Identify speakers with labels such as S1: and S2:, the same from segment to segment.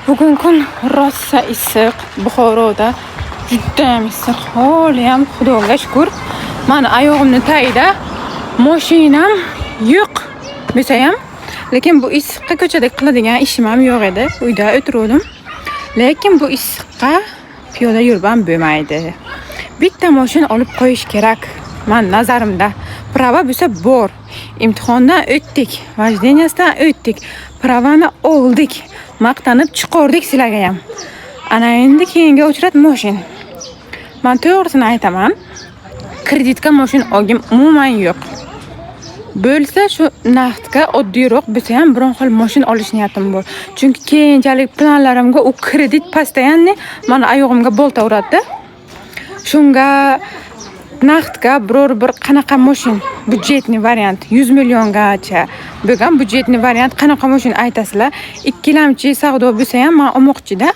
S1: Bugun kun rosa issiq. Buxoroda judayam issiq. Holiyam, Xudoga shukur. Mani oyog'imni tagida moshinam yo'q desayam, lekin bu issiqqa ko'chada qiladigan ishim ham yo'q edi. Uyda o'tiruvdim. Lekin bu issiqqa piyoda yurib ham bo'lmaydi. Bitta moshin olib qo'yish kerak. Man nazarimda права bo'lsa bor. Imtihondan o'tdik, вождения sidan o'tdik, права ni oldik, maqtanib chiqardik sizlarga ham. Ana endi keyingi очередь moshin. Man to'g'risini aytaman. Kreditga moshin olgim umuman yo'q. Bo'lsa, shu naqdga oddiyroq bo'lsa ham biron xil moshin olish niyatim bor. Chunki keyinchalik planlarimga u kredit постоянно mani oyog'imga bolta uradi. Shunga naqdga biror bir qanaqa moshin, бюджетный variant, 100 milliongacha bo'lgan бюджетный variant qanaqa moshin aytasizlar? Ikkilamchi savdo bo'lsa ham man olmoqchida.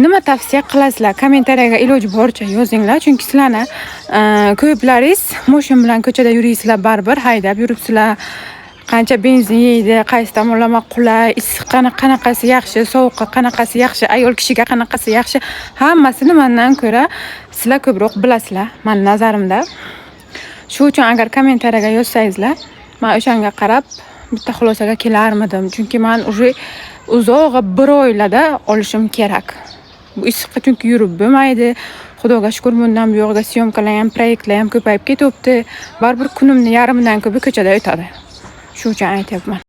S1: Nima tavsiya qilasizlar? Kommentariyaga iloji boricha yozinglar, chunki sizlarni ko'plaringiz moshin bilan ko'chada yuraysizlar, baribir haydab yuribsizlar. Qancha benzin yeydi, qaysi tomonlama qulay, issiqqa qanaqasi yaxshi, sovuqqa qanaqasi yaxshi, ayol kishiga qanaqasi yaxshi, hammasini mandan ko'ra sizlar ko'proq bilasizlar, mani nazarimda. Shu uchun agar kommentariyaga yozsangizlar, man o'shanga qarab bitta xulosaga kelarmidim. Chunki man уже uzog'i bir oylarda olishim kerak. Bu issiqqa chunki yurib bo'lmaydi. Xudoga shukur, bundan buyog'iga syomkalar ham, proyektlar ham ko'payib ketyapti. Baribir kunimni yarmidan ko'pi ko'chada o'tadi. Shu uchun aytyapman.